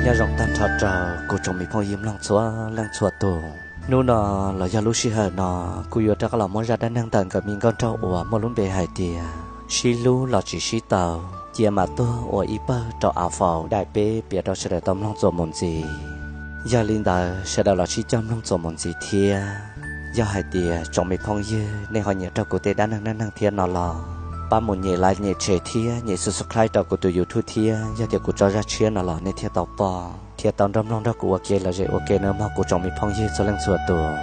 Nyob zoo tag nrho rau kuv tsoom me phooj ywg mloog txhua leej txhua tus. Hnub no los yog lub sij hawm no, kuv yuav rov qab los muab zaj dab neeg ntawm nkawd me nkauj nraug uas muaj lub npe hais tias sib hlub los tsis sib tau, cia mas tuag ua ib pawg rau av faus daim peb piav rau sawv daws tau mloog txuas mus ntxiv. Yog li ntawd sawv daws los sib cog mloog txuas mus ntxiv thiab. Yog hais tias tsoom me phooj ywg nej ho nyiam raug kuv tej dab neeg neej neeg thiab no los pab mus nyem like nyem share thiab nyem subscribe rau kuv tus YouTube thiab, yog tias kuv tso zaj tshiab no los nej thiaj tau pom thiab tau nrog mloog nrog kuv ua ke los zem ua ke nawb mog kuv tsoom me phooj ywg txhua leej txhua tus.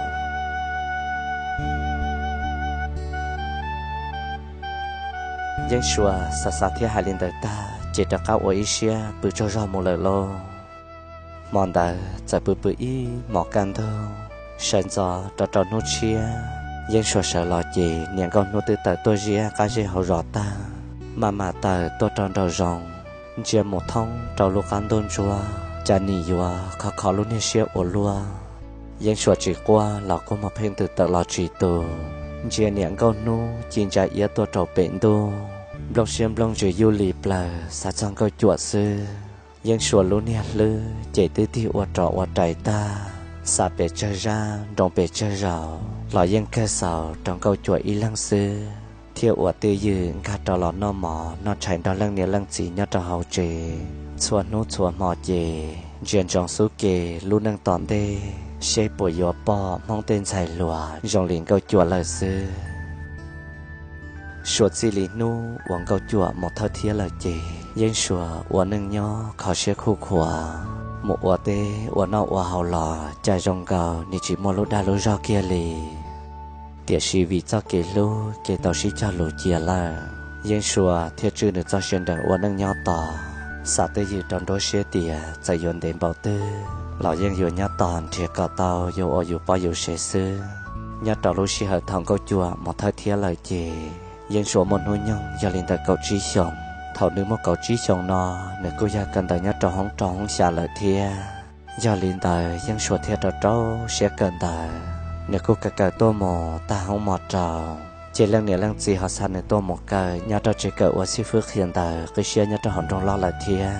Yeeb Suas xav xav thiab hais li ntawd tag ces rov qab ua ib siab pw tsaug zog mus lawm lauj. Hmo ntawd txawm pw pw ib hmos kaj ntug, sawv ntxov rau rau hnub tshiab, Yeeb Suas sawv los ces niam nkauj hnub twb tawm tuaj ziab qab zej hauv zos tag, maj mam tawm tuaj rau nraum zoov, ntsia mus thoob rau lub qab ntuj ntsuab, cas nim yuav khov kho lub niag siab ua luaj. Yeeb Suas tsis quaj los kuj muaj pheej ntws tawm los tsis tu, ntsia niam nkauj hnub ci ntsa iab tuaj rau pem ntuj, nplooj siab nplooj ntsws yuj li plaws xav txog Nkauj Cuam xwb. Yeeb Suas lub niag hlwb ces twb tig ua rov ua rais tag, xav pes tsawg zaj nroo pes tsawg zaus los yeej kawg xaus rau Nkauj Cuam ib leeg xwb, thiab ua twj ywm nkag rov los noj mov noj tshais nrog leej niam leej txiv nyob rau hauv tsev. Txhua hnub txhua hmo ces ntsia ntsoov xub ke lub neej tom ntej seb puas yuav pom Hmoob tej ntxhais hluas zoo li Nkauj Cuam lawm xwb. Suav txij li hnub uas Nkauj Cuam mus thawj thiab lawm ces Yeeb Suas ua neej nyob kho siab khuj khuav, mus ua teb ua noj ua haus los cas zoo nkaus nim tsis muaj lub dag lub zog kiag li. Tiam sis vim txoj kev hlub kev tau sib cog lus cia lawm, Yeeb Suas thiaj tswj nws txoj sia nrees ua neej nyob tos, xav twj ywm rau nruab siab tias txawm yuav ntev npaum twg los yeej yuav nyob tos nrhiav kom tau yus ua yus poj yus sev xwb. Nyob rau lub sij hawm thaum Nkauj Cuam mus thawj thiab lawm ces Yeeb Suas muaj hnub nyoog yog li ntawm kaum tsib xyoos. Thaum nws muaj kaum tsib xyoos no, nws kuj yog kawm ntawv nyob rau hoob rau hoob xya lawm thiab. Yog li ntawd Yeeb Suas thiaj rau rau siab kawm ntawv, nws kuj kawm kawm tuaj mus tag hoob mos rau, ces leej niam leej txiv ho xa nws tuaj mus kawm nyob rau tsev kawm ua xib fwb qhia ntawv qib siab nyob rau hauv nroog loj lawm thiab.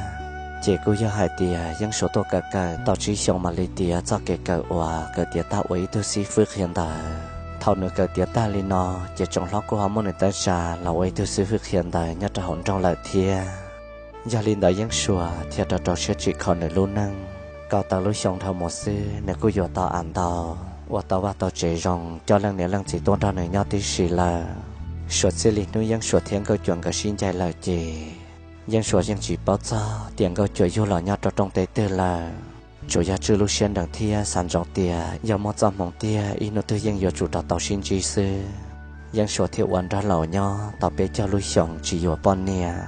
Ces kuj yog hais tias Yeeb Suas tuaj kawm kawm tau tsib xyoos mam li tiav txoj kev kawm uas kawm tiav tag ua ib tug xib fwb qhia ntawv. Thaum nws kawm tiav tag li no, ces tsoom hlob kuj ho muab nws tab tsa los ua ib tug xib fwb qhia ntawv nyob rau hauv nroog lawm thiab. Yog li ntawd Yeeb Suas thiaj rau rau siab tsim kho nws lub neej, kaum tawm lub xyoo dhau mus xwb nws kuj yuav tau av ntau, ua tau vaj tau tsev zoo coj leej niam leej txiv tuaj nrog nws nyob tib si lawm. Suav txij li hnub Yeeb Suas thiab Nkauj Cuam nkawd sib ncaim lawm ces Yeeb Suas yeej tsis paub txog tias Nkauj Cuam yug los nyob rau rooj teb twg lawm. Tsuas yog tswj lub siab nrees thiab xav ntsoov tias yog muaj txoj hmoov tiag ib hnub twg yeej yuav tsum rov tau sib ntsib xwb. Yeeb Suas thiaj ua nrog laus nyob tau peb caug lub xyoos tsis yuav poj niam.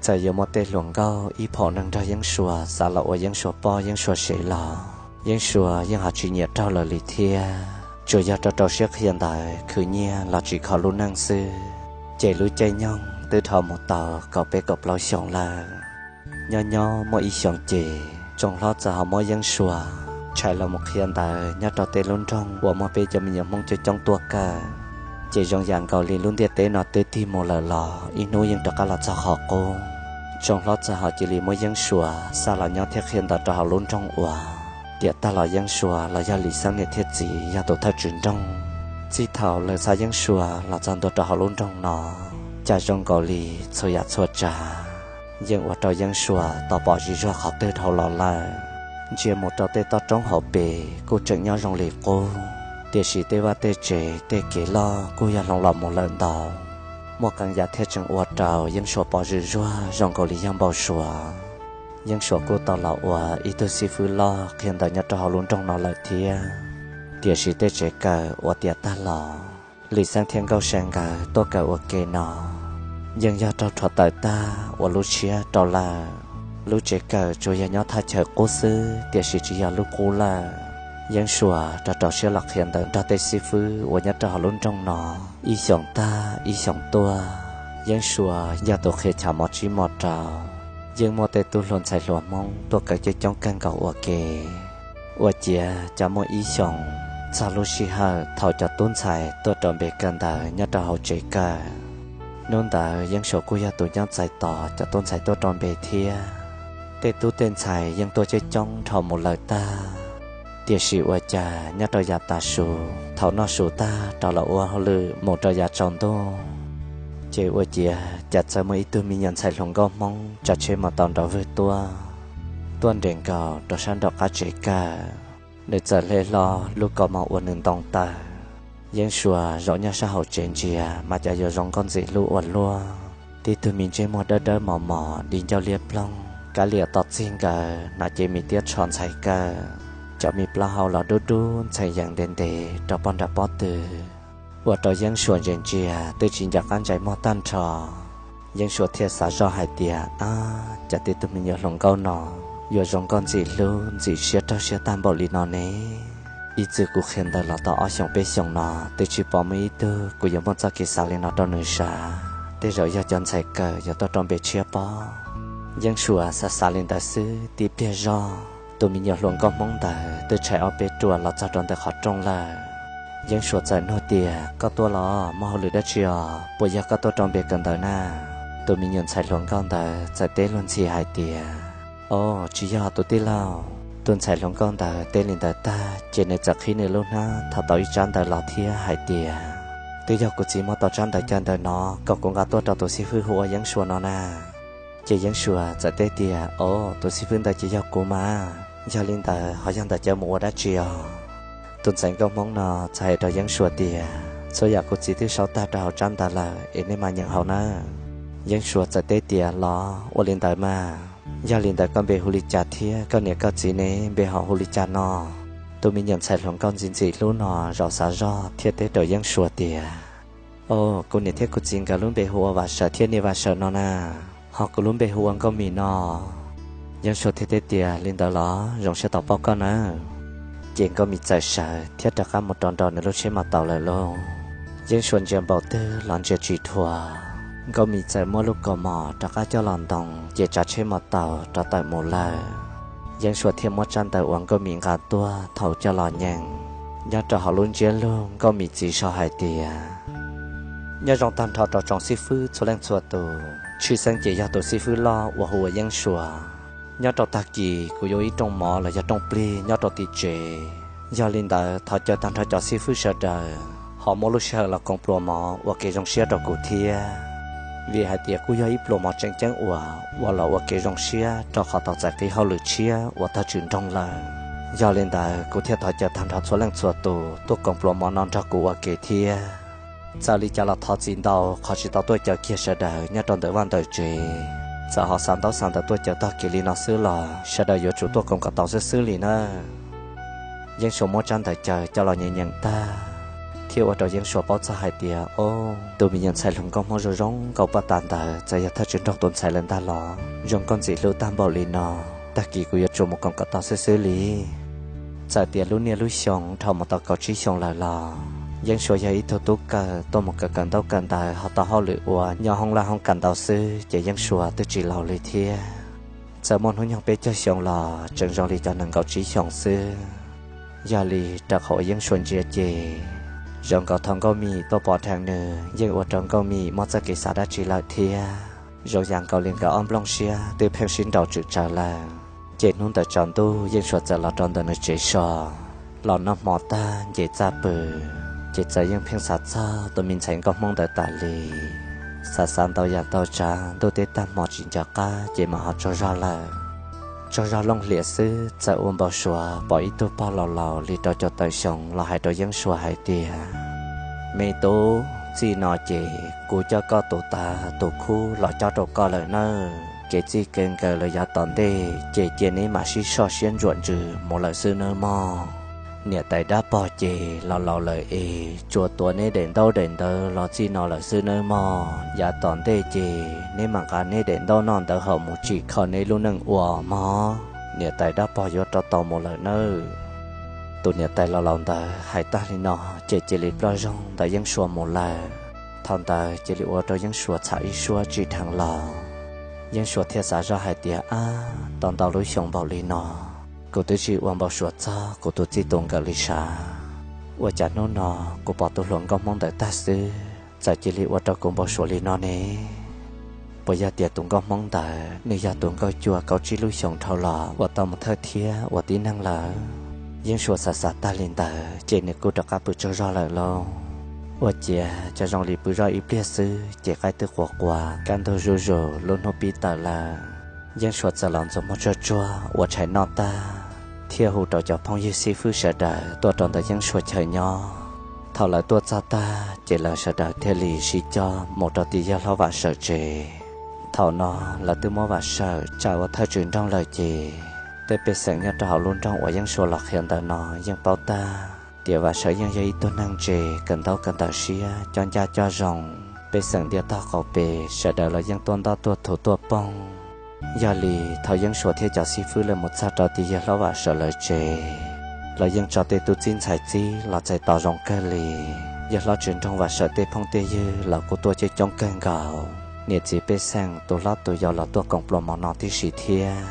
Txawm yuav muaj tej hluas nkauj ib phaum neeg nrog Yeeb Suas xav los ua Yeeb Suas poj Yeeb Suas sev los Yeeb Suas yeej ho tsis nyiam raug lawv li thiab. Tsuas yog rau rau siab qhia ntawv khwv nyiaj los tsim kho lub neej xwb. Ces lub caij nyoog twb dhau mus tau kaum peb kaum plaub xyoos lawm. Nyob nyob muaj ib xyoos ces tsoom hlob txawm ho muab Yeeb Suas tshais los mus qhia ntawv nyob rau tej lub nroog uas muaj peb cov me nyuam Hmoob coob coob tuaj kawm. Ces zoo yam nkaus li lub ntiaj teb no twb tig mus lawm los ib hnub yeej rov qab los txog qhov qub. Tsoom hlob txawm ho cia li muab Yeeb Suas xa los nyob thiab qhia ntawv rau hauv lub nroog uas tiam tag los Yeeb Suas los yog Lis Xeeb niam thiab txiv yog tus thawj tswv nroog. Txij thaum lawv xa Yeeb Suas los txog ntua rau hauv lub nroog no, cas zoo nkaus li txhua yam txhua tsav yeej ua rau Yeeb Suas tau pom zis zuag qhov twg dhau los lawm. Ntsia mus rau tej toj roob hauv pes kuj tseem nyob zoo li qub, tiam sis tej vaj tej tsev tej kev loj kuj yog hloov los mus lawm ntau. Muaj qee yam thiaj tseem ua rau Yeeb Suas pom zis zuag zoo nkaus li yog npau suav. Yeeb Suas kuj tau los ua ib tug xib fwb loj qhia ntawv nyob rau hauv lub nroog no lawm thiab. Tiam sis tej tsev kawm uas tiam tag los Lis Xeeb thiab Nkauj Sai nkawd tuaj kawm ua ke no yeej yog raug rhuav tawm tag ua lub tshiab rau lawm. Lub tsev kawm tsuas yog nyob thaj chaw qub xwb tiam sis tsis yog lub qub lawm. Yeeb Suas rov rau siab los qhia ntawv nrog tej xib fwb uas nyob rau hauv lub nroog no ib xyoos tag ib xyoos tuaj. Yeeb Suas yog tus qhia chav mos tsib mos rau, yeej muaj tej tub hluas ntxhais hluas Hmoob tuaj kawm coob coob kawg nkaus ua ke. Ua ciav cas muaj ib xyoos, txog lub sij hawm thaum cov tub ntxhais tuaj rau npe kawm ntawv nyob rau hauv tsev kawm, hnub ntawd Yeeb Suas kuj yog tus nyob txais tos cov tub ntxhais tuaj rau npe thiab. Tej tub tej ntxhais yeej tuaj coob coob dhau mus lawm tag, tiam sis ua cas nyob rau yav tav su, thaum noj su tag rov los ua hauj lwm mus rau yav tsaus ntuj, ces ua ciav cas txawm muaj ib tug me nyuam ntxhais hluas nkauj Hmoob tsav tsheb mos taus nrov vwg tuaj, tuaj nres nkaus rau sab nraum qab tsev kawm. Nws txawm hle hlo lub kaus mom uas nws ntoo taw. Yeeb Suas zaum nyob sab hauv tsev ntsia mas cas yuav zoo nkauj ntxim hlub ua luaj. Tib tug me ntsej muag dawb dawb mos mos di ncauj liab ploog, kab liam tom txig nkawd, hnav cev mis tiab tsho ntxhais kawm, cov me plaub hau los dub dub ntxhee yees ntev ntev rau pog nram pob tw, ua rau Yeeb Suas ntsia ntsia twb tsis nco qab ntsais muag tag nrho. Yeeb Suas thiaj xav zoj hais tias, ab, cas tib tug me nyuam hluas nkauj no yuav zoo nkauj ntxim hlub ntxim siab raug siab tag npaum li no ne? Ib txwm kuv qhia ntawv los tau ob xyoos peb xyoos no twb tsis pom muaj ib tug kuv yuav muaj txoj kev xav li no rau nws sav, tej zaum yog cov ntxhais kawm yuav tuaj rau npe tshiab pob. Yeeb Suas xav xav li ntawd xwb, tib pliag zog tus me nyuam hluas nkauj Hmoob ntawd twb tshais ob peb ruam los txog rau ntawm qhov rooj lawm. Yeeb Suas txawm nug tias, koj tuaj los muaj hauj lwm dab tsi os? Puas yog koj tuaj rau npe kawm ntawv na? Tus me nyuam ntxhais hluas nkauj ntawd txawm teb luag ntxhi hais tias, o, tsis yog tus tij laug. Tus ntxhais hluas nkauj ntawd teb li ntawd tag ces nws txawm qhib nws lub hnab thau tau ib tsab ntawv los thiab hais tias, twb yog kuv txiv muab tau tsab ntawv caw ntawv no kom kuv nqa tuaj rau tus xib fwb hu ua Yeeb Suas no na. Ces Yeeb Suas txawm teb tias, o, tus xib fwb ntawd ces yog kuv mas. Yog li ntawd ho yog ntawd caw mus ua dab tsi os? Tus ntxhais nkauj Hmoob no txawm hais rau Yeeb Suas tias, txhua yam kuv txiv twb sau tag rau hauv tsab ntawv lawm es nej mam nyeem hauv nawb. Yeeb Suas txawm teb tias, los ua li ntawd mas. Yog li ntawd koj npe hu li cas thiab koj niam koj txiv ne npe ho hu li cas no? Tus me nyuam ntxhais hluas nkauj ntxim ntxim hlub no zaum xav zog thiaj teb rau Yeeb Suas tias, o, kuv niam thiab kuv txiv nkawd lub npe hu ua Vam Sawm thiab Niam Vam Sawm no na, ho kuv lub npe hu ua Nkauj Mim no. Yeeb Suas thiaj teb tias, li ntawd los zoo siab tau paub koj nawb. Ces Nkauj Mim txawm sawv thiab rov qab mus rau nraum nws lub tsheb mos taus lawm lauj. Yeeb Suas ntsia npaum twg los ntsia tsis dhuav. Nkauj Mim txawm muab lub kaus mom rov qab coj los ntoo ces tsav tsheb mos taus rov tawm mus lawm. Yeeb Suas thiaj muab tsab ntawv uas Nkauj Mim nqa tuaj thau coj los nyeem. Nyob rau hauv lub ntsiab lus Nkauj Mim txiv sau hais tias, nyob zoo tag nrho rau tsoom xib fwb txhua leej txhua tus, tshwj xeeb ces yog tus xib fwb loj uas hu ua Yeeb Suas. Nyob rau tag kis kuv yuav ib rooj mov los yog rooj plig nyob rau tim tsev. Yog li ntawd thov caw tag nrho cov xib fwb sawv daws ho muab lub sij hawm los koom pluas mov ua kev zoo siab rau kuv thiab. Vim hais tias kuj yog ib pluas mov tseem ceeb uas ua los ua kev zoo siab rau qhov tau txais qib hauj lwm tshiab uas tag tswm nroog lawm. Yog li ntawd kuv thiaj thov caw tag nrho txhua leej txhua tus tuaj koom pluas mov no nrog kuv ua ke thiab. Txawm li cas los thov txim ntau qhov tsis tau tuaj caw kiag sawv daws nyob rau ntawm vaj ntawm tsev. Txawm ho xa ntaub xa ntawv tuaj caw tog kev li no xwb los sawv daws yuav tsum tuaj koom kom tau xwb xwb li nawb. Yeeb Suas muab tsab ntawv caw coj los nyeem nyeem tag, thiaj ua rau Yeeb Suas paub txog hais tias, o, tus me nyuam ntxhais hluas nkauj Hmoob zoo zoo nkauj paj tas ntawd txawm yog thawj tswv nraug tus ntxhais lawm ntag los zoo nkauj ntxim hlub tag npaum li no. Tag kis kuv yuav tsum mus koom kom tau xwb xwb li. Txawm tias lub niaj lub xyoo dhau mus tau kaum tsib xyoos lawm los Yeeb Suas yog ib tug tub kawm tuaj mus kawm kawm ntaub kawm ntawv ho tau hauj lwm ua nyob hoob laj hoob kas ntau xwb ces Yeeb Suas twb tsis laus li thiab. Txawm muaj hnub nyoog peb caug xyoo los tseem zoo li cov nees nkaum tsib xyoos xwb. Yog li rau qhov uas Yeeb Suas ntsia ces, zoo nkaus thaum Nkauj Mim tuaj pov dheev nws yeej ua rau Nkauj Mim muaj txoj kev xav dab tsi lawm thiab. Zoo yam nkaus li nkawd ob nplooj siab twb pheej sib nraus tswm tsawv lawm. Ces hnub ntawd tsaus ntuj Yeeb Suas txawm los rau ntawm nws tsev so, los noj hmo tag nce txaj pw, ces txawm yeej pheej xav txog tus me ntxhais nkauj Hmoob ntawd tas li. Xav xav ntau yam ntau tsav ntuj teb tag hmo tsis nco qab ces mam ho tsaug zog lawm. Tsaug zog looj hlias xwb txawm ua npau suav pom ib tug pog laus laus li rau caum tawm xyoo los hais rau Yeeb Suas hais tias, me tub, txij no ces kuv coj koj tus tav tus khub los cob rau koj lawm nawb. Kev txij kev nkawm lawm yav tom ntej ces cia neb mam sib soj siab ntsuam ntsws mus lawm xwb nawb mog. Niam tais dab pog ces los laus lawm es tsuas tuav neb daim ntaub daim ntawv los txij no lawm xwb nawb mog. Yav tom ntej ces neb mam nqa neb daim ntaub noj ntawv haus mus tsim kho neb lub neej ua mog. Niam tais dab pog yuav rov tau mus lawm nawb. Tus niam tais laus laus ntawd hais tag li no ces cia li ploj zog ntawm Yeeb Suas mus lawm. Thaum ntawd cia li ua rau Yeeb Suas txham ib suab tsim dheev los. Yeeb Suas thiaj xav zoj hais tias, ab, tau ntau lub xyoo npaum li no, kuv twb tsis ua npau suav txog kuv tus txij tus nkawm li sav. Ua cas hnub no kuv pom tus hluas nkauj Hmoob ntawd tag xwb txawm cia li ua rau kuv npau suav li no ne? Puas yog tias tus nkauj Hmoob ntawd nws yog tus nkauj cua kaum tsib lub xyoos dhau los uas tau mus thawj thiab ua tib neeg lawm? Yeeb Suav xav xav tag li ntawd ces nws kuj rov qab pw tsaug zog lawm lauj. Ua ciav cov zoo li pw zoj ib pliag xwb ces qaib twb quas quas, kaj ntug zuj zus, lub hnub pib tawm lawm. Yeeb Suav txawm los ntxuav muag tsuag tsuag ua tshais noj tag, thiaj hu rau cov phooj ywg xib fwb sawv daws tuaj rau ntawm Yeeb Suav chaw nyob. Thaum lawv tuaj txog tag ces lawv sawv daws thiaj li sib coj mus rau tim yawg hlob Vam Sawm tsev. Thaum no lawv twb muab Vam Sawm tsa ua thawj tswj nroog lawm ces tej pej xeem nyob rau hauv lub nroog uas Yeeb Suav los qhia ntawm no yeej paub tag tias Vam Sawm yeej yog ib tug neeg ntse kawm ntaub kawm ntawv siab, coj ncaj coj zoo. Pej xeem ntiaj tog qaum pes sawv daws los yeej tuaj ntoj tuaj thuv tuaj poog. Yog li thaum Yeeb Suav thiab cov xib fwb lawv mus txog rau tim yawg hlob Vam Sawm lawv tsev, lawv yeej tso tej tub txib ntxhais txib los txais tos zoo kawg li. Yawg hlob tswj nroog Vam Sawm tej phooj tej ywg los kuj tuaj coob coob kawg nkaus. Niam txiv pej xeem tus hlob tus yau los tuaj koom pluas mov no tib si thiab.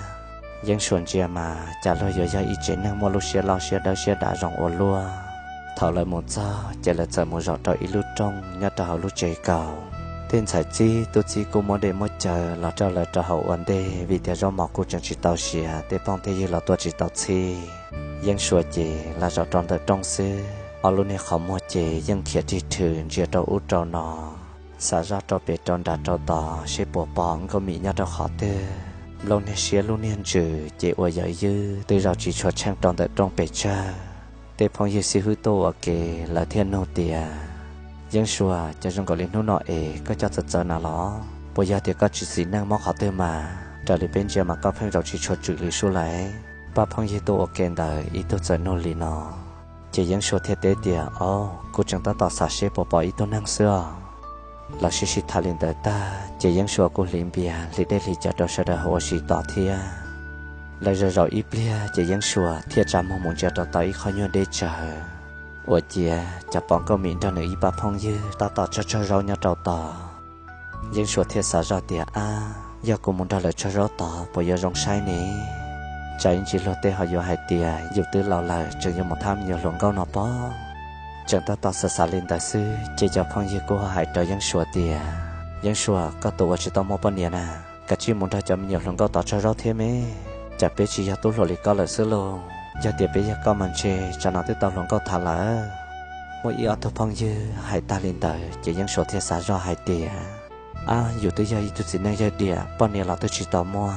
Yeeb Suav ntsia mas cas luag yuav yog ib tsev neeg muaj lub siab loj siab dawb siab dav zoo ua luaj. Thaum lawv mus txog ces lawv txawm mus zaum rau ib lub rooj nyob rau hauv lub tsev kaus. Tej ntxhais txib tub txib kuj muab dej muab cawv los rau lawv rau hauv ua ntej vim tias zaub mov kuj tseem tsis tau siav, tej phooj tej ywg los tuaj tsis tau txhij. Yeeb Suav ces los zaum rau ntawm rooj xwb, ob lub niag qhov muag ces yeej khiav rig rhwv ntsia rau ub rau no, xav zoj rau pem rau nram rau tod seb puas pom Nkauj Mim nyob rau qhov twg. Nplooj niag siab lub niag ntsws ces ua yawv ywb twb zaum tsis tshua tsheej rau ntawm rooj pes tsawg. Tej phooj ywg xib fwb tuaj ua ke, lawv thiaj nug tias, Yeeb Suav, cas zoo nkaus li hnub no es koj coj txawv txawv na los? Puas yog tias koj tsis txiv neej mob qhov twg mas? Raws li peb ntsia mas koj pheej zaum tsis tshua tswm lwm sub lais. Pab phooj ywg tuaj ua ke ntawd ib tug txawm nug li no. Ces Yeeb Suav thiaj teb tias, Au, kuv tseem tab tom xav seb puas pom ib tug neeg xwb os. Lawv sib sib tham li ntawd tag ces Yeeb Suav kuj hliv npias hliv dej hliv cawv rau sawv daws ua si tom thiab. Lawv zaum zaum ib pliag ces Yeeb Suav thiaj tsa muag mus ntsia rau tom ib qho nyuag deb tsawv. Ua ciav cas pom Nkauj Mim nrog nws ib pab phooj ywg tab tom tsaug tsaug zaub nyob rau tod. Yeeb Suav thiaj xav zoj tias, Ab, yog kuv mus nrog lawv tsaug zaub tod puas yuav zoo saib ne? Tsam ib ntsis luag tej ho yuav hais tias yus twb laus lawm tseem yuav mus thab me nyuam hluas nkauj no pob. Tseem tab tom xav xav li ntawd xwb ces cov phooj ywg kuj ho hais rau Yeeb Suav tias, Yeeb Suav, koj tus ua tsis tau muaj poj niam na, kav tsij mus nrog cov me nyuam hluas nkauj tod tsaug zaub thiab me. Cas peb tsis yog tub hluas li koj lawm xwb lauj? Yog tias peb yog koj mas ntshe tsam no twb tau hluas nkauj tham lawm. Muaj ib ob tug phooj ywg hais tag li ntawd ces Yeeb Suav thiaj xav zoj hais tias, Ab, yus twb yog ib tug txiv neej yawg diam, poj niam los twb tsis tau muaj.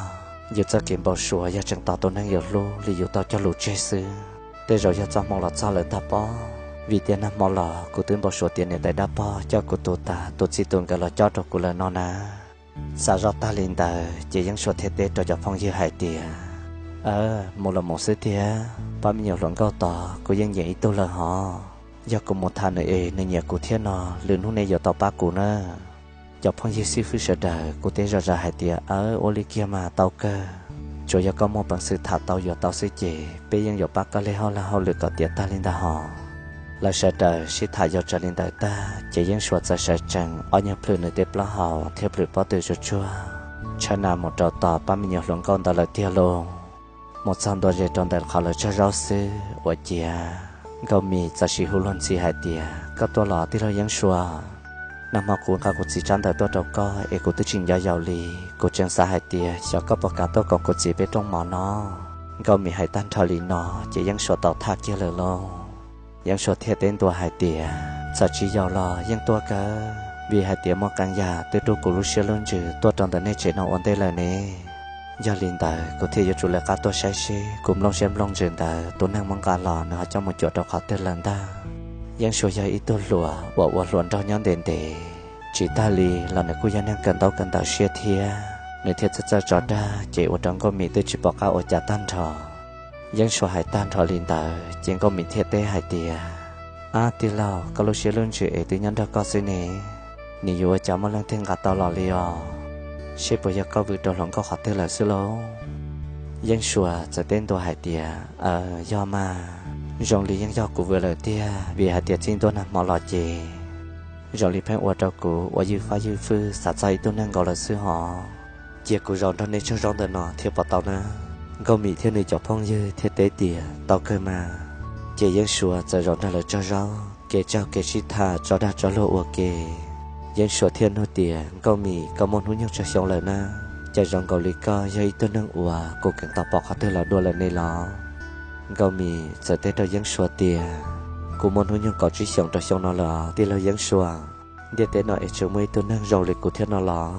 Yus txoj kev npau suav yog tseem tos tus neeg yus hlub li yus tau cog lus tseg xwb. Tej zaum yog txoj hmoo los txog lawm ntag pob, vim tias nag hmo los kuv twb npau suav tias niam tais dab pog coj kuv tus tas tus txij tus nkawm los cob rau kuv lawm no na. Xav zoj tag li ntawd ces Yeeb Suav thiaj teb rau cov phooj ywg hais tias, Aw, mus los mus xwb tiag, pab me nyuam hluas nkauj tod kuv yeej nyiam ib tug lawm hos. Yog kuv mus tham nws es nws nyiam kuv thiab no, lwm hnub nej yuav tau pab kuv na. Cov phooj ywg xib fwb sawv daws kuj teb zom zaws hais tias, Aw, ua li kiag mas tau kawg. Tsuas yog koj muaj peev xwm tham tau yuav tau xwb ces peb yeej yuav pab koj leg hauj lag hauj lwm kom tiav tag li ntag hos. Lawv sawv daws sib tham yau tsawv li ntawd tag ces Yeeb Suav txawm sawv tsees ob nyuag plhws nws tej plaub hau thiab plhws pob tw tsuag tsuag, tshawb nas mus rau tom pab me nyuam hluas nkauj ntawd lawm tiag lauj. Mus txog ntua ze rau ntawm qhov lawv tsaug zaub xwb ua ciav Nkauj Mim txawm sim hu luag ntxhi hais tias, Koj tuaj los tij laug Yeeb Suav? Nag hmo kuv nqa kuv txiv tsab ntawv tuaj rau koj es kuv twb tsis nco yaus li. Kuv tseem xav hais tias xyov koj puas kam tuaj koom kuv txiv peb rooj mov no. Nkauj Mim hais tag nrho li no ces Yeeb Suav tau thaj kiag lawm lauj. Yeeb Suav thiaj teb ntua hais tias, Txawm tsis yaus los yeej tuaj kawg, vim hais tias muaj qee yam twb rub kuv lub siab lub ntsws tuaj rau ntawm nej tsev no ua ntej lawm ne. Yog li ntawd kuv thiaj yuav tsum lawv qab tuaj saib seb kuv nplooj siab nplooj ntsws ntawd tus neeg muab nqa los nws ho coj mus cuam rau qhov twg lawm ntag. Yeeb Suav yog ib tug hluas uas ua hluas nraug nyob ntev ntev, tsis tag li los nws kuj yog neeg kawm ntaub kawm ntawv siab thiab, nws thiaj txawj txawj tso dag ces ua rau Nkauj Mim twb tsis pom qab ua cas tag nrho. Yeeb Suav hais tag nrho li ntawd ces Nkauj Mim thiaj teb hais tias, Ab tij laug, koj lub siab lub ntsws es twb nyob nrog koj xwb ne, nws yuav ua cas muaj leej twg nqa tau los li os? Seb puas yog koj vwm rau hluas nkauj qhov twg lawm xwb lauj? Yeeb Suav txawm teb ntua hais tias, Aw, yog mas, zoo li yeej yog kuv vwm lawm tiag, vim hais tias txij ntua nag hmo los ces zoo li pheej ua rau kuv ua ywj fab ywj fwj xav txog ib tug neeg nkaus lawm xwb hos. Cia kuv zaum nrog nej tsaug zaub ntawm no thiaj pom tau na. Nkauj Mim thiab nws cov phooj ywg thiaj teb tias, Tau kawg mas. Ces Yeeb Suav txawm zaum nrog lawv tsaug zaub, kev tsaug kev sib tham tso dag tso luag ua ke. Yeeb Suas thiaj nug tias, Nkauj Mim, koj muaj hnub nyoog tsawg xyoo lawm na? Cas zoo nkaus li koj yog ib tug neeg uas kuv kheev tos pom qhov twg los dua lawm ne los? Nkauj Mim txawm teb rau Yeeb Suas tias, Kuv muaj hnub nyoog kaum tsib xyoos rau xyoo no lawm os tij laug Yeeb Suas. Ntiaj teb no es tseem muaj ib tug neeg zoo li kuv thiab no los?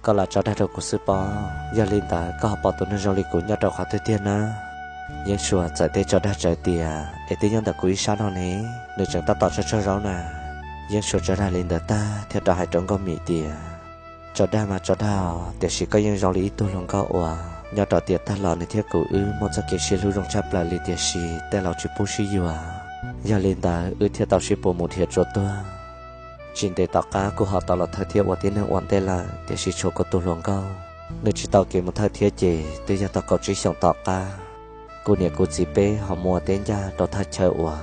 Koj lam tso dag rau kuv xwb pob, yog li ntawd koj ho pom tus neeg zoo li kuv nyob rau qhov twg tiag na? Yeeb Suas txawm teb tso dag tsawv tias, Es twb nyob ntawm kuv ib sab no ne, nws tseem tab tom tsaug tsaug zaub na. Yeeb Suas tso dag li ntawd tag thiaj rov hais rau Nkauj Mim tias, Tso dag mas tso dag os, tiam sis koj yeej zoo li ib tug hluas nkauj uas nyob rau tiam tag los nws thiab kuv wb muaj txoj kev sib hlub zoo tshaj plaws li, tiam sis tej laus tsis pub sib yuav. Yog li ntawd wb thiaj tau sib puas mus nrhiav tsuas tuag. Tsis ntev tom qab kuv ho tau los thawj thiab ua tib neeg ua ntej lawm, tiam sis tshuav kuv tus hluas nkauj nws tsis tau kev mus thawj thiab ces twb yog tau kaum tsib xyoos tom qab, kuv niam kuv txiv peb ho mus ua teb ncaj rau thaj chaw uas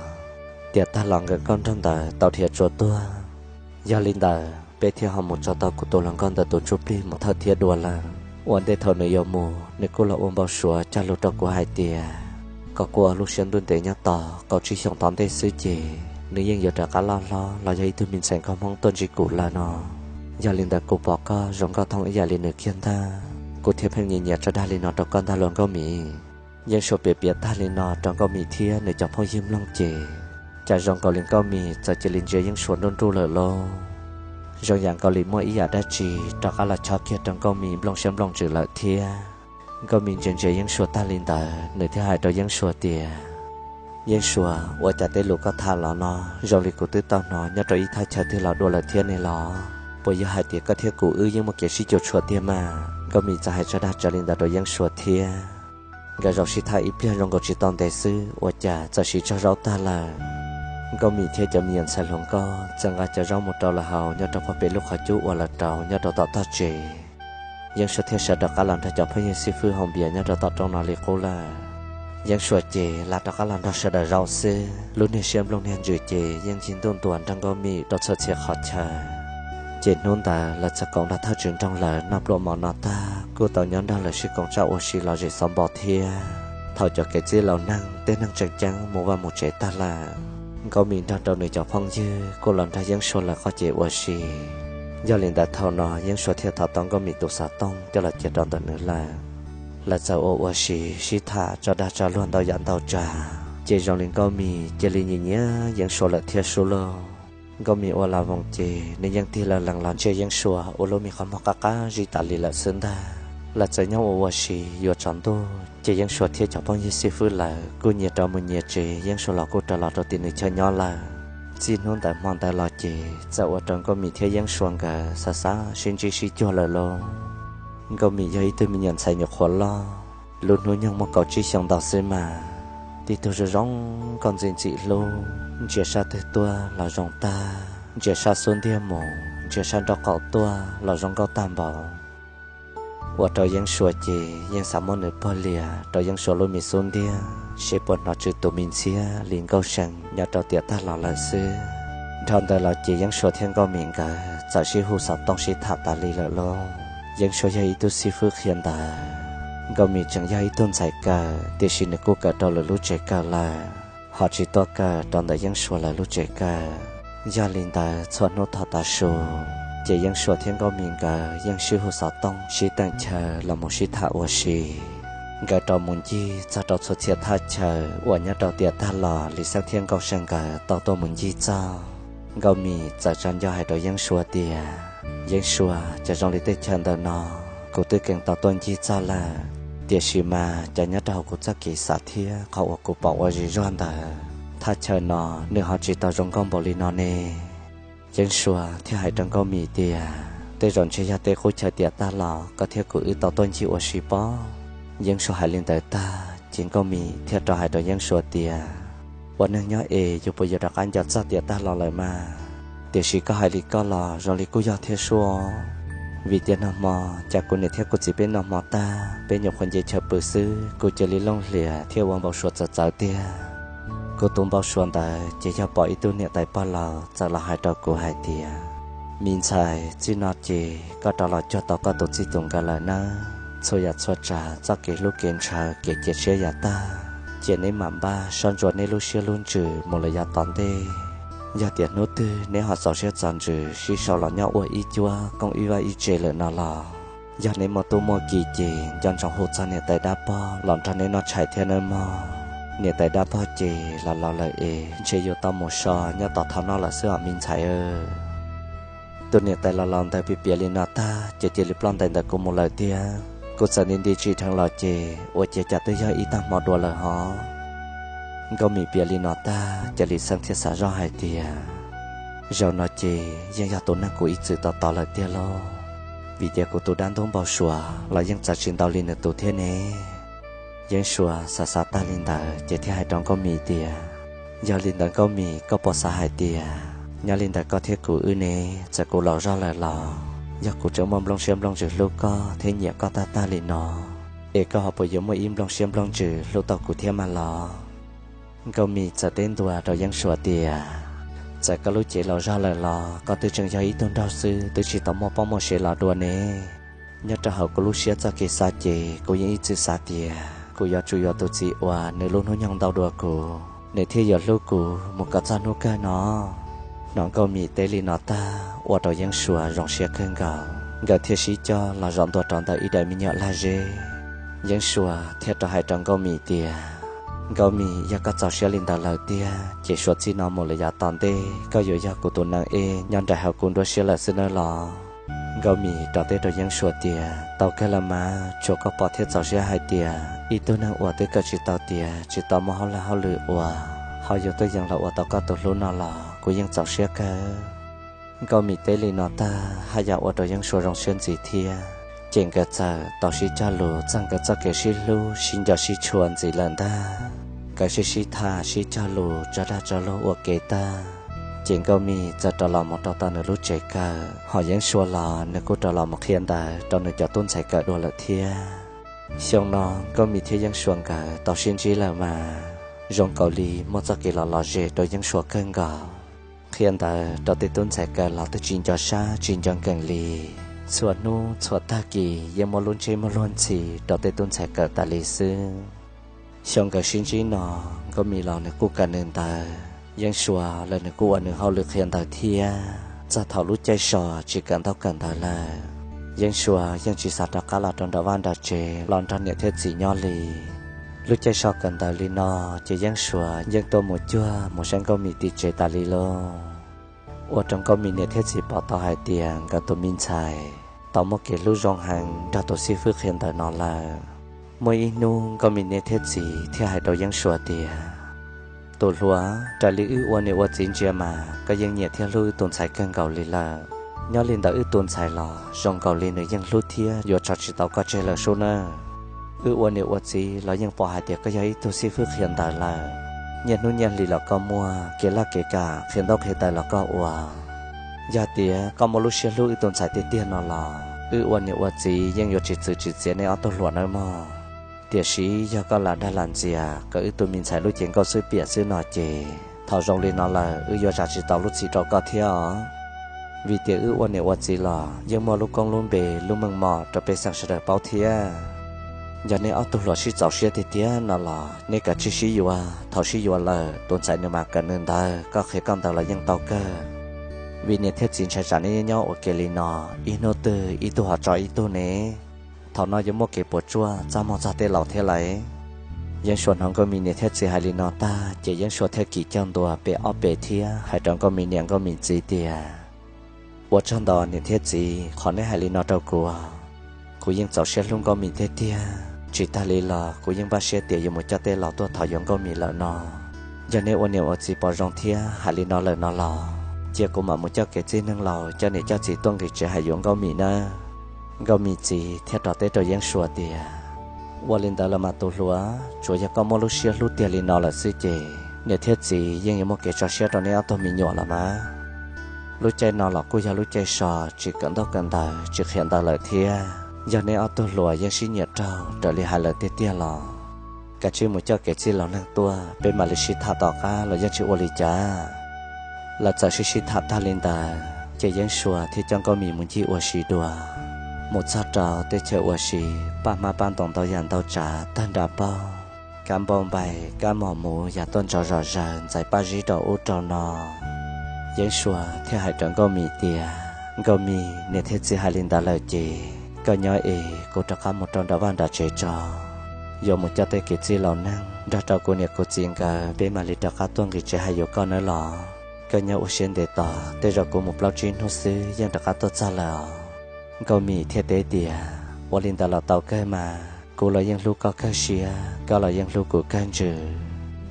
tiam tag los nkawd nkauj nraug ntawd tau nrhiav tsuas tuag. Yog li ntawd peb thiaj ho mus tso tau kuv tus hluas nkauj ntawd tus ntsuj plig mus thawj thiab dua lawm. Ua ntej thaum nws yuav mus nws kuj los ua npau suav cog lus rau kuv hais tias kom kuv ua lub siab ntuj ntev nyob tos kaum tsib xyoos tom ntej xwb ces nws yeej yuav rov qab loj hlob los yog ib tug me ntxhais nkauj Hmoob tuaj ntsib kuv lawm no. Yog li ntawd kuv pom koj zoo nkauj thooj ib yam li nws kiag ntag, kuv thiaj pheej nyiam nyiam tso dag li no rau koj ntag los Nkauj Mim. Yeeb Suas piav piav tag li no rau Nkauj Mim thiab nws cov phooj ywg mloog ces cas zoo nkaus li Nkauj Mim txawm cia li ntsia Yeeb Suas nruj nruj lawm lauj. Zoo yam nkaus li muaj ib yam dab tsi rov qab los chob kiag rau Nkauj Mim nplooj siab nplooj ntsws lawm thiab. Nkauj Mim ntsia ntsia Yeeb Suas tag li ntawd nws thiaj hais rau Yeeb Suas tias, Yeeb Suas, ua cas tej lus koj tham los no zoo li kuv twb tau hnov nyob rau ib thaj chaw twg los dua lawm thiab ne los? Puas yog hais tias koj thiab kuv wb yeej muaj kev sib cuam tshuam tiag mas? Nkauj Mim txawm hais tso dag tsawv li ntawd rau Yeeb Suas thiab. Nkawd zaum sib tham ib pliag zoo nkaus tsis tau ntev xwb ua cas txawm siv tsaug zaub tag lawm. Nkauj Mim thiab cov me nyuam ntxhais hluas nkauj txawm nqa cov zaub mus rau lawv haus nyob rau puag pem lub qhov cub uas lawv rau nyob rau tom tog tsev. Yeeb Suas thiaj sawv rov qab los nrog cov phooj ywg xib fwb haus npias nyob rau tom rooj no li qub lawm. Yeeb Suas ces lam rov qab los nrog sawv daws zaum xwb, lub niag siab nplooj niag ntsws ces yeej ncig ntuj ntuas nrog Nkauj Mim rau txhua txhia qhov chaw. Ces hnub ntawd lawv txawm koom nrog thawj tswv nroog lawv noj pluaj mov no tag kuj tau nyob nrog lawv sib koom tsaj ua si los zem xov npos thiab. Thaum cov kev txib laus neeg tej neeg tseem ceeb mus vaj mus tsev tag lawm, Nkauj Mim nrog rau nws cov phooj ywg kuj los nrog Yeeb Suas lawv qoj ces ua si. Yog li ntawd thaum no Yeeb Suas thiaj thov tau Nkauj Mim tus xov tooj coj los cia rau ntawm nws lawm. Lawv txawm ua ua si sib tham tso dag tso luag ntau yam ntau tsag, ces zoo li Nkauj Mim cia li nyiam nyiam Yeeb Suas lawm thiab sub lauj. Nkauj Mim ua las voos ces nws yeej tig lawv lees los ntsia Yeeb Suas ua lub me qhov muag qab qab zib tas li lawm xwb ntag. Lawv txawm nyob ua ua si yuav tsaus ntuj ces Yeeb Suas thiab cov phooj ywg xib fwb lawv kuj nyias rov mus nyias tsev, Yeeb Suas los kuj rov los rau tim nws chaw nyob lawm. Txij hnub ntawd hmo ntawd los ces txawm ua rau Nkauj Mim thiab Yeeb Suas nkawd xav xav sib ntsib sib cuag lawm lauj. Nkauj Mim yog ib tug me nyuam ntxhais nyuam qhuav loj, lub hnub nyoog muaj kaum tsib xyoo ntau xwb mas, tib tug zoo zoo nkauj ntxim ntxim hlub, ntsia sab twg tuaj los zoo tag, ntsia sab xub ntiag mus, ntsia sab nraub qaum tuaj los zoo nkauj tag npaum. Ua rau Yeeb Suas ces yeej xav muab nws puag lias rau Yeeb Suas lub me xub ntiag seb puas hnov tsw tus me ntxhiab li nkauj see nyob rau tiam tag los lawm xwb. Dhau ntawd los ces Yeeb Suas thiab Nkauj Mim nkawd txawm sib hu xov tooj sib tham tas li lawm lauj. Yeeb Suas yog ib tug xib fwb qhia ntawv, Nkauj Mim tseem yog ib tug ntxhais kawm tiam sis nws kuj kawm rau lwm lub tsev kawm lawm, ho tsis tuaj kawm rau ntawm Yeeb Suas lawv lub tsev kawm. Yog li ntawd txhua hnub thaum tav su ces Yeeb Suas thiab Nkauj Mim nkawd yeej sib hu xov tooj sib teem chaw los mus sib tham ua si. Nkawd rov mus ncig txog rau txhua txhia thaj chaw uas nyob rau tiam tag los Lis Xeeb thiab Nkauj See nkawd tau tuaj mus ncig txog. Nkauj Mim txawm tsa nco hais rau Yeeb Suas tias, Yeeb Suas, cas zoo li tej chaw ntawm no kuv twb kheev tau tuaj ncig txog lawm, tiam sis mas cas nyob rau hauv kuv txoj kev xav thiab qhov uas kuv pom ua zim zog ntawd, thaj chaw no nws ho tsis tau zoo nkauj npaum li no ne. Yeeb Suas thiaj hais rau Nkauj Mim tias, Tej zaum ntshe yog tej qub chaw tiam tag los koj thiab kuv wb tau tuaj ncig ua si pob. Yeeb Suas hais li ntawd tag ces Nkauj Mim thiaj rov hais rau Yeeb Suas tias, Ua neeg nyob es yus puas yuav rov qab nco txog tiam tag los lawm mas? Tiam sis koj hais li koj los zoo li kuj yog thiab sub. Vim tias nag hmo cas kuv niam thiab kuv txiv peb noj hmo tag peb nyuam qhuav nce chaw pw xwb kuv cia li looj hlias thiab ua npau suav txawv txawv tiag. Kuv tus npau suav ntawd ces yog pom ib tug niam tais pog laus txawm los hais rau kuv hais tias, Me ntxhais, txij no ces koj rov los cuag tau koj tus txij tus nkawm lawm nawb. Txhua yam txhua tsav txoj kev hlub kev ntshaw kev cia siab yav tag, cia neb mam npaj soj ntsuam neb lub siab lub ntsws mus lawm yav tom ntej. Yog tias hnub twg neb ho txaus siab txaus ntsws sib sau los nyob ua ib cuab koom ib vaj ib tse lawm no los, yog neb muaj tub muaj ki ces nco ntsoov hu txog niam tais dab pog los nrog neb noj tshais thiab nawb mog. Niam tais dab pog ces los laus lawm es ntshe yuav tau mus so nyob tom thaj noj lawm xwb os me ntxhais. Tus niam tais los laus ntawd piav piav li no tag ces cia li ploj ntais ntawm kuv mus lawm tiag. Kuv txawm nti nti tsim dheev los ces ua ciav cas twb yog ib tag hmo dua lawm hov. Nkauj Mim piav li no tag, Cia Li Xeeb thiaj xav zoj hais tias, zaum no ces yeej yog tus neeg kuv ib txwm tos tos lawm tiag lauj, vim tias kuv tus dab ntub npau suav los yeej txawv tsis ntau li nws tus thiab ne. Yeeb Suas xav xav tag li ntawd ces thiaj hais rau Nkauj Mim tias, yog li ntawd Nkauj Mim, koj puas xav hais tias nyob li ntawd koj thiab kuv wb ne, txawm kuv laus zog lawm los yog kuv tseem muaj nplooj siab nplooj ntsws hlub koj thiab nyiam koj tag tag li no, es koj ho puas yuav muaj ib nplooj siab nplooj ntsws hlub tau kuv thiab mas los? Nkauj Mim txawm teb ntua rau Yeeb Suas tias, txawm koj lub cev laus zog lawm los koj twb tseem yog ib tug nraug xwb, twb tsis tau muaj poj muaj sev los dua ne. Nyob rau hauv kuv lub siab txoj kev xav ces kuv yeej ib txwm xav tias kuv yuav tsum yuav tus txiv uas nws lub hnub nyoog ntau dua kuv, nws thiaj yuav hlub kuv mus kom txog hnub kawg no. Hnov Nkauj Mim teb li no tag ua rau Yeeb Suas zoo siab kawg nkaus, nkawd thiaj sib coj los zaum ntua rau ntawm ib daim me nyuam lag zeb. Yeeb Suas thiaj rov hais rau Nkauj Mim tias, Nkauj Mim, yog koj txaus siab li ntawd lawm tiag ces suav txij no mus lawm yav tom ntej koj yuav yog kuv tus nees ej nyob nraim hauv kuv nruab siab lawm xwb nawb los? Nkauj Mim rov teb rau Yeeb Suas tias, tau kawg los mas, tsuas koj pom thiab txaus siab hais tias ib tug neeg uas twb kawm tsis tau tiav tsis tau muaj hauj lag hauj lwm ua, ho yuav tuaj yees los ua tau koj tus hlub no los kuv yeej txaus siab kawg. Nkauj Mim teb li no tag haj yam ua rau Yeeb Suas zoo siab ntxiv thiab, ces nkawd txawm tau sib cog lus txog nkawd txoj kev sib hlub sib nco sib tshua ntxiv lawm ntag. Nkawd sib sib tham sib cog lus tso dag tso luag ua ke tag, ces Nkauj Mim txawm rov los mus rau tau nws lub tsev kawm, ho Yeeb Suas los nws kuj rov los mus qhia ntawv rau nws cov tub ntxhais kawm dua lawm thiab. Xyoo no Nkauj Mim thiab Yeeb Suas nkawd tau sib ntsib lawm mas zoo nkaus li muaj txoj kev los lom zem rau Yeeb Suas kawg nkaus. Qhia ntawv rau tej tub ntxhais kawm los twb tsis nco sab tsis nco nkees li, txhua hnub txhua tag kis yeej muab lub ntsej muag luag ntxhi rau tej tub ntxhais kawm tas li xwb. Xyoo nkawd sib ntsib no, Nkauj Mim los nws kuj kawm nws ntawv, Yeeb Suas los nws kuj ua nws hauj lwm qhia ntawv thiab. Txog thaum lub caij so tsis kawm ntaub kawm ntawv lawm, Yeeb Suas yeej tsis xav rov qab los rau nram vaj nram tsev los nrog niam thiab txiv nyob li. Lub caij so kawm ntawv li no, ces Yeeb Suas yeej tuaj mus cuag mus saib Nkauj Mim tim tsev tas li lauj. Ua rau Nkauj Mim niam thiab txiv pom tau hais tias nkawd tus me ntxhais tau muaj kev hlub zoo heev nrog tus xib fwb qhia ntawv no lawm. Muaj ib hnub Nkauj Mim niam thiab txiv thiaj hais rau Yeeb Suas tias, tus hluas, raws li wb ua niam ua txiv ntsia mas koj yeej nyiam thiab hlub wb tus ntxhais kawg nkaus li lawm. Nyob li ntawm wb tus ntxhais los zoo nkaus li nws yeej hlub thiab yuav tso tsis tau koj tseg lawm sub nawb. Wb ua niam ua txiv los yeej pom hais tias koj yog ib tug xib fwb qhia ntawv lawm. Nyiaj hnub nyiaj hlis los koj muaj, kev laj kev kam qhia ntaub qhia ntawv los koj ua. Yog tias koj muaj lub siab hlub wb tus ntxhais tiag tiag no los wb ua niam ua txiv yeej yuav tsis txwv tsis txiav nej ob tug hluas nawb mog. Tiam sis yog koj lam dag lam ntxias kom wb tus me ntxhais lub cev nkauj xwb piam xwb no ces thaum zoo li no lawm wb yuav zam tsis tau lub txim rau koj thiab os. Vim tias wb ua niam ua txiv los yeej muaj lub koob lub npe lub meej mom rau pej xeem sawv daws paub thiab. Yog nej ob tug hluas sib txaus siab tiag tiag no los nej kav tsij sib yuav, thaum sib yuav lawm tus ntxhais nws mam kawm nws ntawv, koj qhia koj ntawv los yeej tau kawg. Vim niam thiab txiv ntshai tsam nej nyob ua ke li no, ib hnub twg ib tug ho tso ib tug ne, thaum no yuav muaj kev puas tsuaj txaj muag txog tej laus thiab lauj. Yeeb Suas hnov Nkauj Mim niam thiab txiv hais li no tag ces Yeeb Suas thiaj kim cog ntua pem ob pem thiab hais rau Nkauj Mim niam Nkauj Mim txiv tias, ua tsaug ntau niam thiab txiv qhov neb hais li no rau kuv. Kuv yeej txaus siab hlub Nkauj Mim tiag tiag, tsis tag li los kuv yeej npaj siab tias yuav mus coj tej laus tuaj thov yuav Nkauj Mim lawm no. Yog neb ua niam ua txiv pom zoo thiab hais li no lawm no los cia kuv mam mus coj kev txij neeg laus coj niam coj txiv tuaj nqis tsev hais yuav Nkauj Mim nawb. Nkauj Mim txiv thiaj rov teb rau Yeeb Suas tias, ua li ntawd los mas tus hluas, tsuas yog koj muaj lub siab hlub tiag li no lawm xwb ces niam thiab txiv yeej yuav muaj kev tso siab rau neb ob tug me nyuam los mas. Lub caij no los kuj yog lub caij so tsis kawm ntaub kawm ntawv tsis qhia ntawv lawm thiab. Yog neb ob tug hluas yeej sib nyiam raug raws li hais lawm tiag tiag los kav tsij mus coj kev txij laus neeg tuaj peb mam li sib tham tom qab los yeej tsis ua li cas. Lawv txawm sib sib tham tag li ntawd ces Yeeb Suas thiaj coj Nkauj Mim mus ncig ua si dua. Mus txog rau tej chaw ua si, paj hmab paj ntoos ntau yam ntau tsav tawg nra paug, kab npauj npaig kab mos muv yam tuaj ntsos zom zaws ntxais paj zib rau ub rau no. Yeeb Suas thiaj hais rau Nkauj Mim tias, Nkauj Mim, niam thiab txiv hais li ntawd lawm ces koj nyob es kuv rov qab mus rau nram vaj nram tsev tso, yuav mus coj tej kev txij laus neeg nrog rau kuv niam kuv txiv nkawd, peb mam li rov qab tuaj nqis tsev hais yuav koj nawb los. Koj nyob ua siab ntev tos, tej zaum kuv mus plaub tsib hnub xwb yeej rov qab tuaj txog lawm os. Nkauj Mim thiaj teb tias, Ua li ntawd los tau kawg mas, kuv los yeej hlub koj kawg siab, koj los yeej hlub kuv kawg ntsws.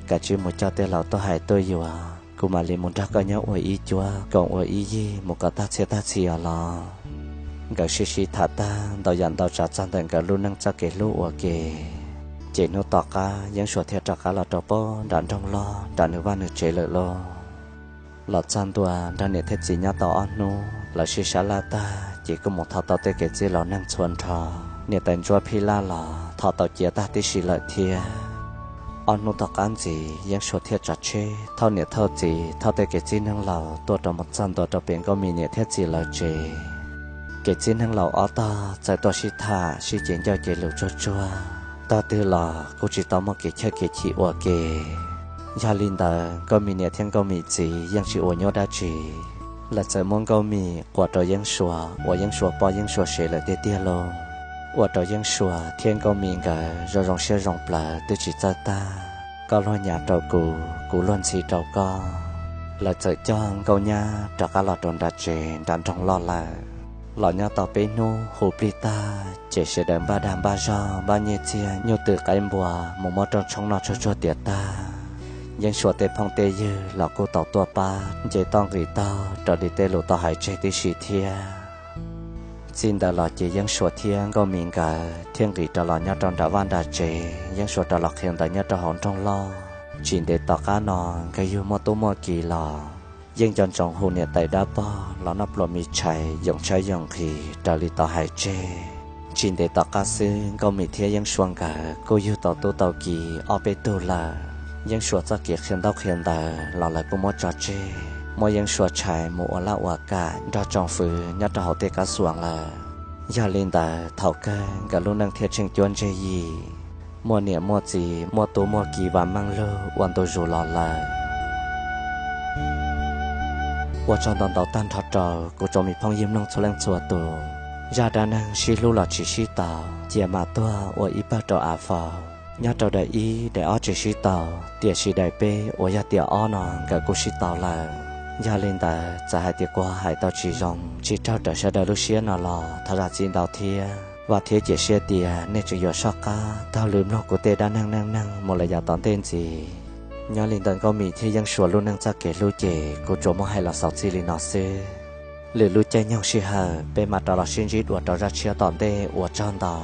Kav tsij mus coj tej laus tuaj hais tuaj yuav, kuv mam li mus nrog koj nyob ua ib cuab koom ua ib yig mus kom tag txhiab tag txhis os los. Nkawd sib sib tham tag ntau yam ntau tsav txog ntawm nkawd lub neej txoj kev hlub ua ke, ces hnub tom qab Yeeb Suas thiaj rov qab los rau pem nram nroog loj nram nws vaj nws tsev lawm lauj. Los txog ntua nrog niam thiab txiv nyob tau ob hnub, lawv sib sab laj tag ces kuj mus thov tau tej kev txij laus neeg txhua nrho. Niam tais ntsuab phij laj los thov tau cia tag tib si lawm thiab. Ob hnub tom qab ntxiv Yeeb Suas thiaj tsav tsheb thauj niam thauj txiv thauj tej kev txij neeg laus tuaj rau mus txog ntua rau pem Nkauj Mim niam thiab txiv lawv tsev. Kev txij neeg laus ob tog txawm tuaj sib tham sib cev ncauj cev lus tsuag tsuag, tog twg los kuj tsis tau muaj kev chawj kev chim ua ke. Yog li ntawd Nkauj Mim niam thiab Nkauj Mim txiv yeej tsis ua nyuaj dab tsi, lawv txawm muab Nkauj Mim quas rau Yeeb Suas uas Yeeb Suas poj Yeeb Suas sev lawm tiag tiag lauj. Ua rau Yeeb Suas thiab Nkauj Mim nkawd zoo zoo siab zoo plaws twb tsis txawj tag, koj luag nyav rau kuv, kuv luag ntxhi rau koj. Lawv txawm coj Nkauj Nyab rov qab los rau nram tsev nram nroog loj lawm. Los nyob tau peb hnub hu plig tag ces sawv daws npaj dag npaj zog npaj nyiaj txiag nyuj twm qaib npua mus muab rooj tshoob noj tsuag tsuag tiav tag. Yeeb Suas tej phooj tej ywg los kuj tau tuaj pab nce toj nqis taug raws li tej lus tau hais tseg tib si thiab. Txij ntawd los ces Yeeb Suas thiab Nkauj Mim nkawd thiaj nqis rov los nyob rau nram vaj nram tsev, Yeeb Suas rov los qhia ntawv nyob rau hauv nroog loj. Tsis ntev tom qab no nkawd yug muaj tub muaj ki los yeej nco ntsoov hu niam tais dab pog los noj pluas mi tshais yoos tshaib yoos nqhis raws li tau hais tseg. Tsis ntev tom qab xwb Nkauj Mim thiab Yeeb Suas nkawd kuj yug tau tub tau ki ob peb tug lawm. Yeeb Suas txoj kev qhia ntaub qhia ntawv los lawv kuj muab tso tseg, muab Yeeb Suas tshais mus ua laj ua kam nrog tsoom fwv nyob rau hauv tej kab xuas lawm. Yog li ntawd thaum kawg nkawd lub neej thiaj tsheej cuab ntseg yim, muaj niam muaj txiv muaj tub muaj ki vam meej lug ua ntu zus los lawm. Ua tsaug ntau ntau tag nrho rau kuv tsoom me phooj ywg mloog txhua leej txhua tus. Zaj dab neeg sib hlub los tsis sib tau, cia mam tuag ua ib pawg rau av faus. Nyob rau daim ib daim ob tsis sib tau, tiam sis daim peb uas yog tiam ob no nkawd kuj sib tau lawm. Yog li ntawd txawm hais tias kuv hais tau tsis zoo tsis raug rawv sawv daws lub siab no los thov zam txim ntau thiab. Vam thiab cia siab tias nej tseem yuav soj qab taug lw mloog kuv tej dab neeg neej neeg mus lawm yav tom ntej ntxiv. Nyob li ntawm Nkauj Mim thiab Yeeb Suas lub neej txoj kev hlub ces kuv tsuas muab hais los xaus txij li no xwb. Lwm lub caij nyoog sij hawm peb mam rov los sib ntsib dua rau zaj tshiab tom ntej, ua tsaug ntau.